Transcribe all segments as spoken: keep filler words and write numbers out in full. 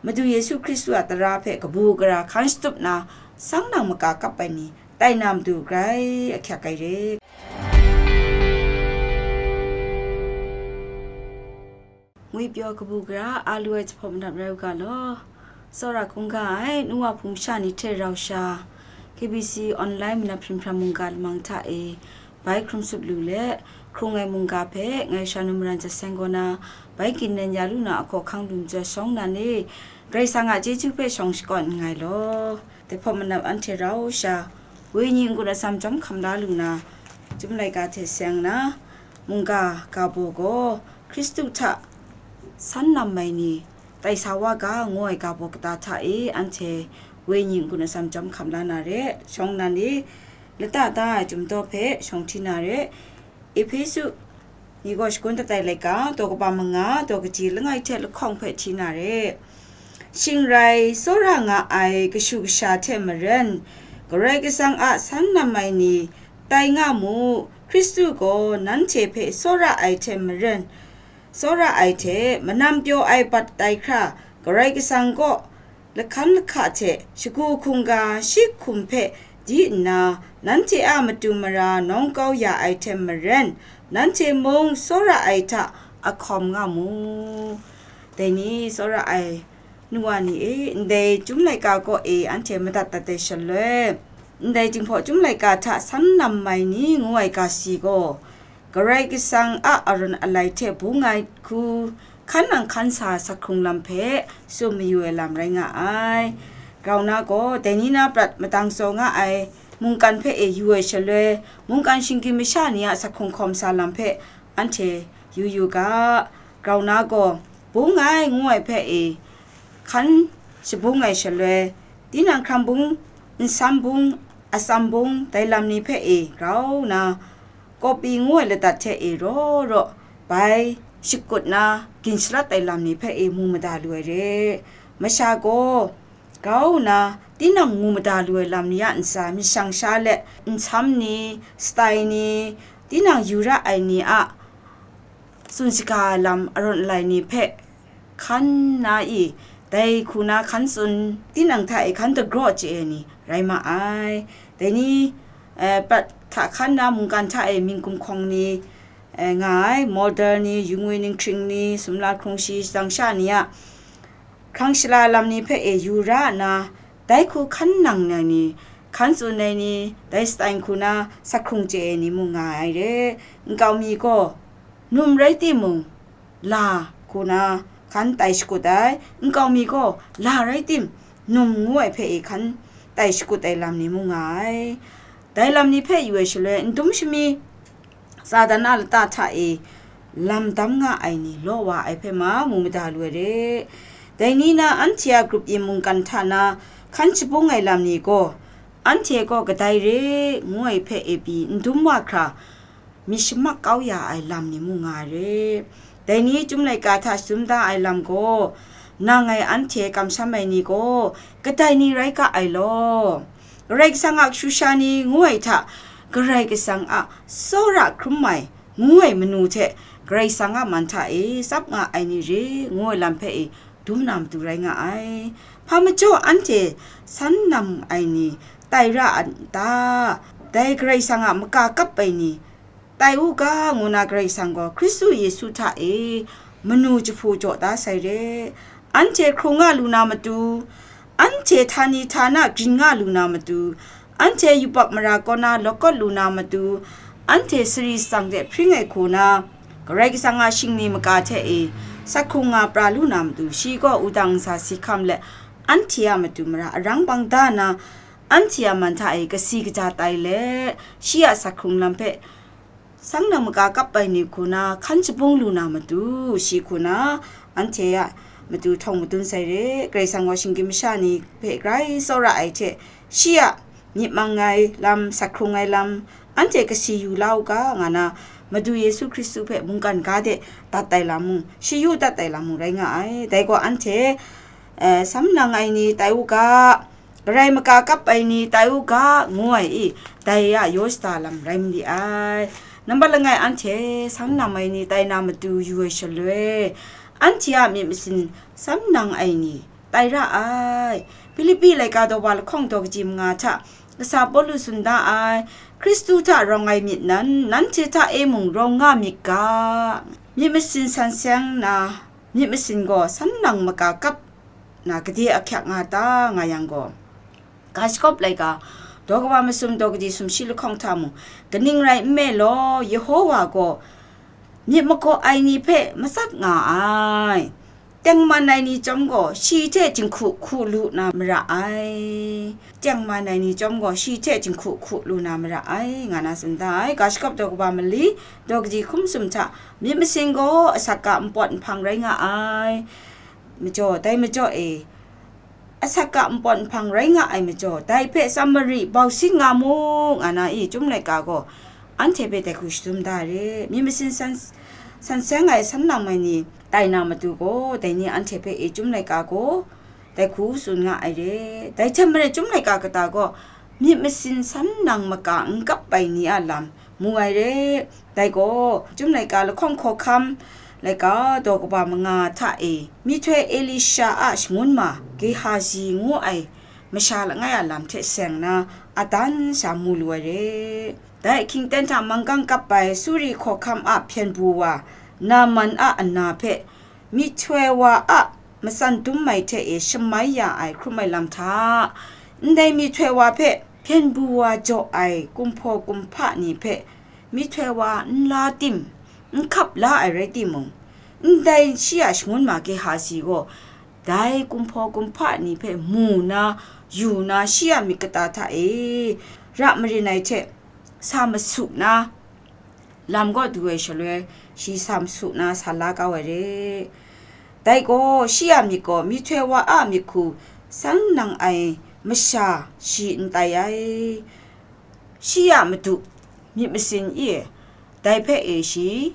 Madu Yesu Hkristu a tara hpe kabu gara hkan shatup na, sang nang maka kap ai ni, tai na matu grai ahkyak ai re. Ngwipyaw kabu gara a lu ai jahpawt manap rai u ga law. Tsawra hkungga ai nu wa hpung sha ni hte rau sha, K B C online manap hpring hpram mungga lamang hta e, bai hkrum sup lu let, hkrung ai mungga hpe ngai Sha Nu Maran Jaseng kaw na bai ginlen ya lu na ahkaw hkang dum chyawm shawng nan e, Karai Kasang a chyeju hpe shawng shakawn nngai law. Dai hpawt manap anhte rau sha, wenyi n-gun atsam chyawm hkam la lu na, chyum laika hte seng na, mungga ga baw gaw Hkristu hta san nam ai ni tai sa wa ga ngu ai ga baw kata hta e anhte wenyi n-gun atsam chyawm hkam la na re, shawng nan e, lata da ai chyum daw hpe shawng hti na re, Ehpesu ni gaw shagun datai laika, daw kaba manga, daw kaji langai hte lahkawng hpe hti na re. Shing rai, tsawra nga ai kashu kasha hte maren, Karai Kasang a san nam ai ni, tai nga mu, Hkristu gaw nanhte hpe tsawra ai hte maren, tsawra ai hte manam pyaw ai bat tai hkra, Karai Kasang kaw lahkan lahka hte shagu hkungga shi hkum hpe di nna, nanhte a matu mara nawng kau ya ai hte maren, nanhte mung tsawra ai hta ahkawm nga mu. Dai ni tsawra ai nu wa ni e, ndai chyum laika kaw e anhte madat dat ai shaloi, ndai Jinghpaw Chyum Laika hta san nam ai ni ngu ai ga si gaw, Karai Kasang a aran alai hte bung ai hku, hkan nang hkan sa sa hkrung lam hpe tsun mayu ai lam rai nga ai. Grau na gaw, dai ni na prat madang tsaw nga ai mungkan hpe e yu ai shaloi, mungkan shinggyim masha ni a sa hkrung hkawm sa lam hpe anhte yu yu ga. Grau na gaw, bung ai ngu ai hpe e hkan shabung ai shaloi, tinang hkam bung, nsam bung, atsam bung, dai lam ni hpe e grau na, kawpi ngu ai ladat hte e raw raw bai shakut na, gin shalat ai lam ni hpe e mu mada lu ai re. Masha gaw, grau nna, tinang mu mada lu ai lam ni a ntsa, myit shang sha let, nsam ni, satai ni, tinang yu ra ai ni a tsun shaga ai lam arawt alai ni hpe hkan na i, dai hku na hkan tsun, tinang hta e hkan dagraw chye ai ni rai ma ai. Dai ni, eh, prat hta hkan na mungkan hta e mying gumhkawng ni, eh, nga ai, model ni, yu ngwi ninghkring ni, sumla hkrung shi shatsang sha ni a hkrang shala lam ni hpe e yu ra nna, dai hku hkan nang ai ni, hkan tsun ai ni, dai satai hku na sa hkrung chye ai ni mung nga ai re. Nkau mi gaw, num rai timung, la hku na hkan tai shakut ai, nkau mi gaw, la rai tim, num ngu ai hpe e hkan tai shakut ai lam ni mung nga ai. Dai lam ni hpe yu ai shaloi, n dum shami Satan a lata hta e lam dam nga ai ni law wa ai hpe ma mu mada lu ai re. Dai ni na anhte a grup yin mungkan hta na hkan shabung ai lam ni gaw, anhte gaw kadai re ngu ai hpe e pyi n dum wa hkra, myit shamak kau ya ai lam ni mung nga ai re. Dai ni Chyum Laika hta shatum da ai lam gaw, nang ngai anhte kamsham ai ni gaw, kadai ni rai ga ai law? Karai Kasang a kashu sha ni ngu ai hta, Karai Kasang a tsawra hkrum ai ngu ai manu hte Karai Kasang a man hta e tsap nga ai ni re ngu ai lam hpe e dum na matu rai nga ai. Hpa majaw anhte san nam ai ni tai ra a n ta? Dai Karai Kasang a maka kap ai ni tai u ga, ngu na Karai Kasang gaw Hkristu Yesu hta e manu jahpu jaw da sai re. Anhte hkrung nga lu na matu, anhte htani htana grin nga lu na matu, anhte yubak mara kaw na lawkawt lu na matu, anhte sari tsang de hpring ai hku na, Karai Kasang a shingni maka hte e sa hkrung nga pra lu na matu, shi gaw wudang nsa si hkam let, anhte a matu mara arang bang da na, anhte a man hta e kasi kaja tai let, shi a sa hkrung lam hpe sang nang maka kap ai ni hku na hkan shabung lu na matu, shi hku na anhte a matu htawng madun sai re. Karai Kasang gaw shinggyim masha ni hpe grai tsawra ai hte, shi a myit mang ai lam, sa hkrung ai lam, anhte kasi yu la u ga, nga na Madu Yesu Hkristu hpe mungkan ga de dat ai lam mung, shi yu dat ai lam mung rai nga ai. Dai gaw anhte, eh, sam nang ai ni tai u ga, Karai maka kap ai ni tai u ga, ngu ai i, dai a yaw shada lam rai mali ai. Nambat langai anhte sang nam ai ni tai na matu yu ai shaloi, anhte a myit masin sam nang ai ni tai ra ai. Hpilipi laika daw wa lahkawng daw kaji manga hta kasa Pawlu tsun da ai, Hkristu hta rawng ai myit nan, nanhte hta e mung rawng nga myit ga. Myit masin san seng na, myit masin gaw san nang maka kap na gade ahkyak nga ta nga yang gaw, ga shakawp laika, daw kaba masum daw kaji sumshi lahkawng hta mung, kaning rai nme law, Yehowa gaw myit magaw ai ni hpe matsat nga ai. Tengman ai ni chyawm gaw, shi hte jinghku hku lu na mara ai. Tengman ai ni chyawm gaw, shi hte jinghku hku lu na mara ai, nga na tsun da ai. Ga shakawp daw kaba mali, daw kaji hkum sum hta, myit masin gaw asak a npawt nhpang rai nga ai. Majaw, dai majaw e, asak a npawt nhpang rai nga ai majaw, dai hpe Samari bau sin nga mu, nga na i, Chyum laika gaw anhte hpe dai hku shadum da ai re. Myit masin san, san seng ai san nang mai ni tai na matu gaw, dai ni anhte hpe e Chyum laika gaw dai hku tsun nga ai re. Dai hte maren Chyum laika kata gaw myit masin san nang maka n kap ai ni a lam mu ai re. Dai gaw, Chyum laika lahkawng hkawhkam laika daw kaba manga hta e, myihtoi Elisha a shangun ma Gehazi ngu ai masha langai a lam hte seng na adan sha mu lu ai re. Dai ahkying ten hta manggang kap ai Suri hkawhkam a hpyen bu wa Naman a ana hpe myihtoi wa a matsan dum ai hte e shamai ya ai hkrum ai lam hta, ndai myihtoi wa hpe hpyen bu wa jaw ai kumhpaw kumhpa ni hpe myihtoi wa n la tim, n hkap la ai rai timung, ndai shi a shangun ma Gehazi gaw dai kumhpaw kumhpa ni hpe mu na, yu na, shi a myit kata hta e ra marin ai hte sa masu na, lam kaw du ai shaloi, shi sa masu na sa la kau ai re. Dai gaw, shi a myit gaw myihtoi wa a myit hku san nang ai masha shi n tai ai. Shi a madu myit masin i, dai hpe e shi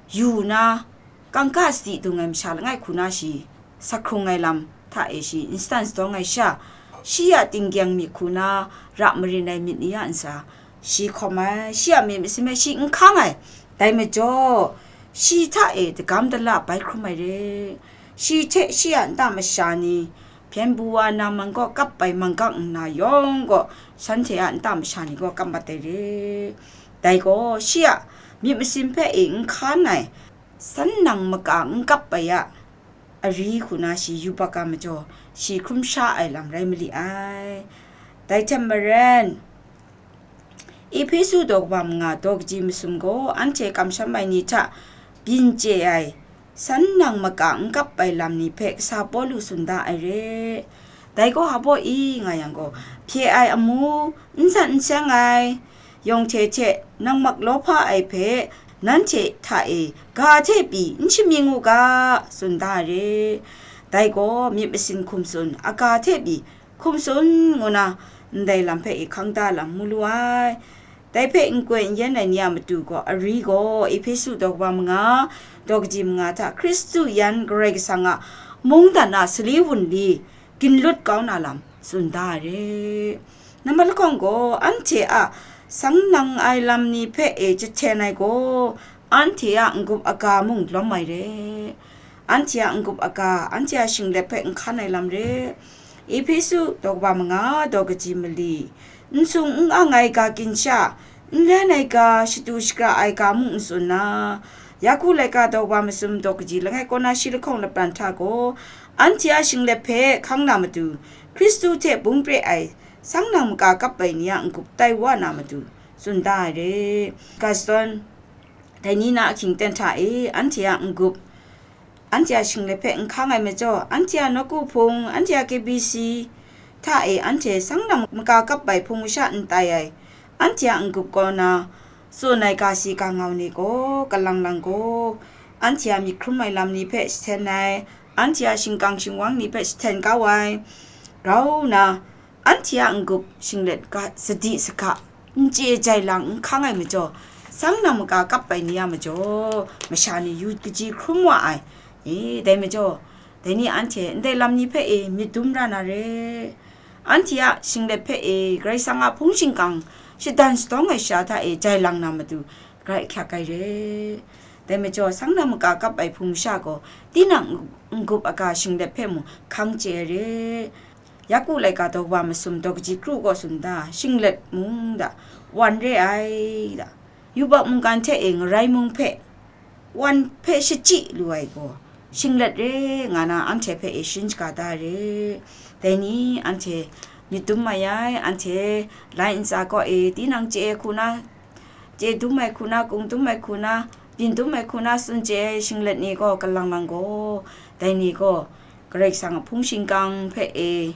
yu na, kangka sadi dung ai masha langai hku na shi sa hkrung ai lam hta e shi n shatan sadawng ai sha, shi a tinggyeng myit hku na ra marin ai myit ni a ntsa, shi hkawm ai, shi a myit masin hpe shi n hkang ai. Dai majaw, shi hta e dagam dala bai hkrum ai re. Shi hte shi a nta masha ni, hpyen bu wa Naman gaw kap ai manggang nna yawng gaw, shanhte a nta masha ni gaw kap mat ai re. Dai gaw, shi a myit masin hpe e n hkan ai, san nang maka n kap ai a, ari hku na shi yubak a majaw, shi hkrum sha ai lam rai mali ai. Dai hte maren, Ehpesu daw kaba manga daw kaji masum gaw anhte kamsham ai ni hta byin chye ai, san nang maka n kap ai lam ni hpe kasa Pawlu tsun da ai re. Dai gaw hpa baw i nga yang gaw, hpye ai amu, n zan n seng ai, yawng hte hte nang mak lawhpa ai hpe, nanhte hta e ga hte pyi n shamying u ga, tsun da ai re. Dai gaw myit masin hkum tsun, aga hte pyi hkum tsun ngu na, ndai lam hpe i hkang da lam mu lu ai. Dai hpe n koi n yen ai ni a matu gaw, ari gaw Ehpesu daw kaba manga, daw kaji manga hta Hkristu yan Karai Kasang a mungdan a sali wunli ginlut kau na lam tsun da ai re. Nambat lahkawng gaw, anhte a sang nang ai lam ni hpe e jahten ai gaw, anhte a n-gup aga mung lawm ai re. Anhte a n-gup aga, anhte a shinglep hpe n hkan ai lam re. Ehpesu daw kaba manga, daw kaji mali, n sung n ang ai ga ginsha, n len ai ga, shatu shakra ai ga mung n tsun na, Yaku laika daw kaba masum daw kaji langai kaw na shi lahkawng lapran hta gaw, anhte a shinglep hpe hkang na matu, Hkristu hte bung pre ai, sang nang maka kap ai ni a n-gup tai wa na matu, tsun da ai re. Gaston, dai ni na ahkying ten hta e, anhte a n-gup, anhte a shinglep hpe n hkang ai majaw, anhte a nawku hpung, anhte a K B C hta e, anhte sang nang maka kap ai hpung masha n tai ai, anhte a n-gup kaw na, tsun ai ga si ga ngau ni gaw, kalang lang gaw, anhte a myit hkrum ai lam ni hpe shaten ai, anhte a shingkang shingwang ni hpe shaten kau ai, grau nna, anhte a n-gup shinglet ga sadi saga, n chye jai lang n hkang ai majaw, sang nang maka kap ai ni a majaw, masha ni yu kaji hkrum wa ai. E, dai majaw, dai ni anhte ndai lam ni hpe e myit dum ra na re. Anhte a shinglet hpe e Karai Kasang a hpung shingkang shadan shadawng ai sha hta e jai lang na matu, grai ahkyak ai re. Dai majaw, sang nang maka kap ai hpung masha gaw, tinang n-gup aga shinglet hpe mung hkang chye ai re. Yaku laika daw wa masum daw kaji kru gaw tsun da, shinglet mung da, wan re ai da, yubak mungkan hte e ngarai mung hpe, wan hpe shachyi lu ai gaw, shinglet re nga na anhte hpe e sharin shaga da re. Dai ni anhte myit dum mai ai, anhte lai ntsa kaw e tinang chye ai hku na, chye dum ai hku na, kung dum ai hku na, byin dum ai hku na tsun chye ai shinglet ni gaw kalang lang gaw, dai ni gaw Karai Kasang a hpung shingkang hpe e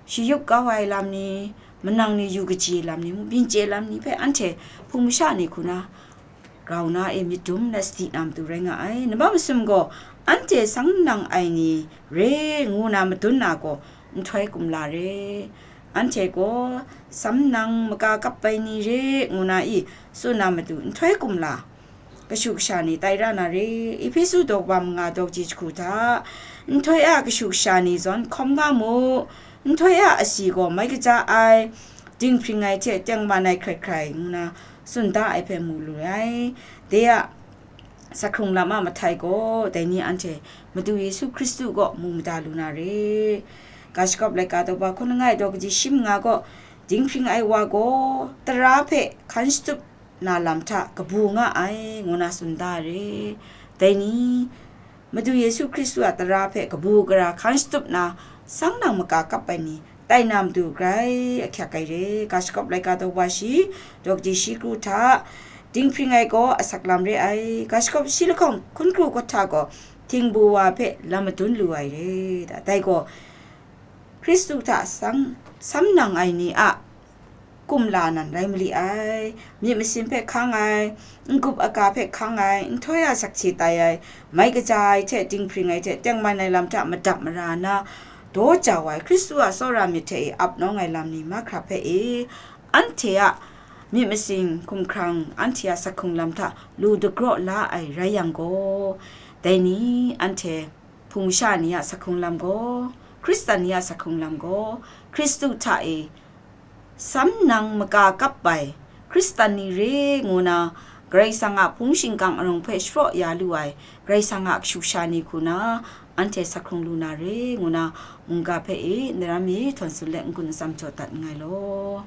shayup kau ai lam ni, manang ni yu kaji lam ni, byin chye lam ni hpe anhte hpung masha ni hku na, grau na e myit dum na sadi na matu rai nga ai. Nambat masum gaw, anhte sang nang ai ni re ngu na madun na gaw, nhtoi kumla re. Anhte gaw, sang nang maka kap ai ni re ngu na i, tsun na matu nhtoi kumla, kashu kasha ni tai ra na re. Ehpesu daw kaba manga daw kaji jahku hta, nhtoi a kashu kasha ni zawn hkawm nga mu, nhtoi a asi gaw mai kaja ai, dinghpring ai hte tengman ai hkrai hkrai ngu na tsun da ai hpe mu lu ai. De a, sa hkrung lam a mahtai gaw, dai ni anhte Madu Yesu Hkristu kaw mu mada lu na re. Ga shagawp laika daw ba hkun langai daw kaji shi manga gaw, dinghpring ai wa gaw, tara hpe hkan shatup na lam hta kabu nga ai, ngu na tsun da re. Dai ni, Madu Yesu Hkristu a tara hpe kabu gara hkan shatup na, sang nang maka kap ai ni, tai na matu grai ahkyak ai re. Ga shagawp laika daw wa shi, daw kaji shi kru hta, dinghpring ai gaw asak lam re ai. Ga shagawp shi lahkawng hkun kru kahta gaw, htingbu wa hpe lam madun lu ai re. Da, dai gaw, Hkristu hta sang, sam nang ai ni a kumla nan rai mali ai, myit masin hpe hkang ai, n-gup aga hpe hkang ai, nhtoi a sakse tai ai, mai kaja ai hte dinghpring ai hte tengman ai lam hta madap mara na, daw jau ai, Hkristu a tsawra myit hte e ap nawng ai lam ni mahkra hpe e, anhte a myit masin hkumhkrang, anhte a sa hkrung lam hta lu dagraw la ai rai yang gaw, dai ni anhte hpung masha ni a sa hkrung lam gaw, Hkristan ni a sa hkrung lam gaw, Hkristu hta e sam nang maka kap ai Hkristan ni re ngu na, Karai Kasang a hpung shingkang arung hpe shapraw ya lu ai Karai Kasang a kashu kasha ni hku na, anhte sa hkrung lu na re ngu na, mungga hpe e, ndaram e htawn tsun let n-gun atsam jaw dat nngai law.